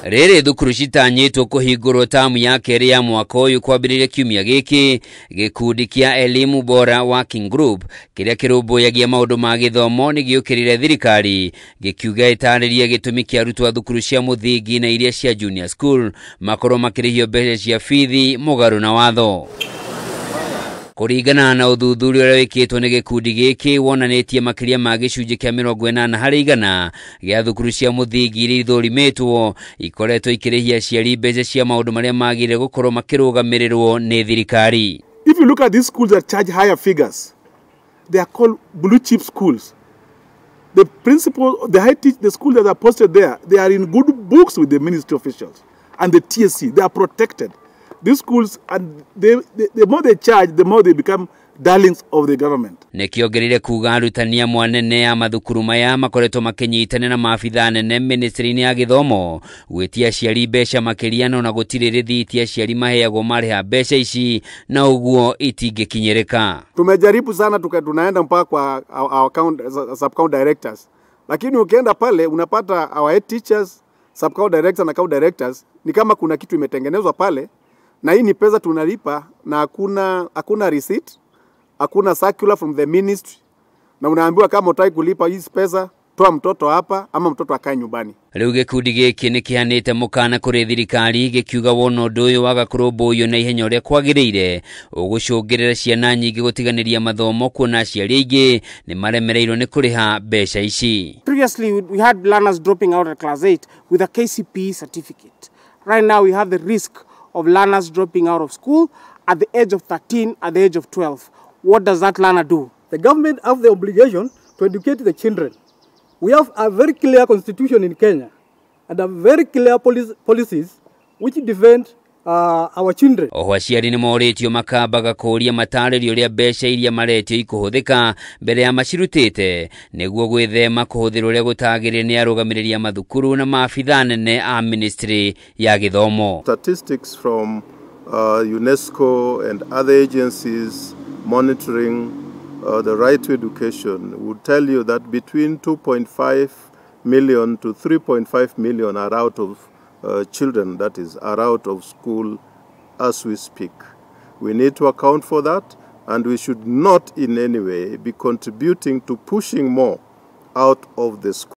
Rĩrĩ thukuru citanyĩtwo kũhingũrwo tamu ya kerĩ ya mwaka ũyũ kwambĩrĩria kiumia gĩkĩ, gĩkundi kĩa Elimu Bora Working Group kĩrĩa kĩrũmbũyagia maũndũ ma gĩthomo nĩ gĩũkĩrĩire thirikari gĩkiuga ĩtarĩrie gĩtũmi kĩa arutwo a thukuru cia mũthingi na iria cia junior school makorwo makĩrĩhio mbeca cia bithi mũgarũ na watho. Kũringana na ũthuthuria ũrĩa wĩkĩtwo nĩ gĩkundi gĩkĩ wonanĩtie makĩria ma gĩcunjĩ kĩa 80% gĩa thukuru cia mũthingi iria ithũrimĩtwo ikoretwo ikĩrĩhia aciari mbeca cia maũndũ marĩa magĩrĩire gũkorwo makĩrũgamĩrĩrwo nĩ thirikari. If you look at these schools that charge higher figures, they are called blue chip schools. The principal, the high teach, the schools that are posted there, they are in good books with the ministry officials and the TSC. They are protected. These schools, and the more they charge, the more they become darlings of the government. Nĩkĩongereire kuga arutani amwe anene a mathukuru maya makoretwo makĩnyitanĩra na maabitha anene ministry-inĩ ya gĩthomo gwĩtia aciari mbeca makĩria no na gũtirĩ rĩthiti aciari maheagwo marĩha mbeca ici na ũguo itingĩkinyĩrĩka. Tumejaribu sana tunaenda mpaka kwa our count, sub county directors, lakini ukienda pale unapata our head teachers, sub county directors na county directors ni kama kuna kitu imetengenezwa pale, na hii ni pesa tunalipa na hakuna receipt, hakuna circular from the ministry, na unaambiwa kama hutaki kulipa hizi pesa toa mtoto hapa ama mtoto akae nyumbani. Rĩu gĩkundi gĩkĩ nĩ kĩhanĩte mũkana kũrĩ thirikari gĩkiuga wona ũndũ ũyũ waga kũrũmbũiyo na ihenya ũrĩa kwagĩrĩire ũgũcũngĩrĩra ciana nyingĩ gũtiganĩria mathomo kuona aciari aingĩ nĩ maremereirwo nĩ kũrĩha mbeca ici. Previously we had learners dropping out at class 8 with a KCPE certificate. Right now we have the risk of learners dropping out of school at the age of 13, at the age of 12. What does that learner do? The government have the obligation to educate the children. We have a very clear constitution in Kenya and a very clear policies which defend our children. Oho aciari nĩ morĩtio makambaga kũũria matarĩrio ũrĩa mbeca iria maretio ikũhũthĩka mbere ya macirutĩte nĩguo gwĩthema kũhũthĩrwo ũrĩa gũtagĩrĩire nĩ arũgamĩrĩri a mathukuru na maabitha anene a ministry ya gĩthomo. Statistics from UNESCO and other agencies monitoring the right to education would tell you that between 2.5 million to 3.5 million are out of children, that is, are out of school as we speak. We need to account for that, and we should not in any way be contributing to pushing more out of the school.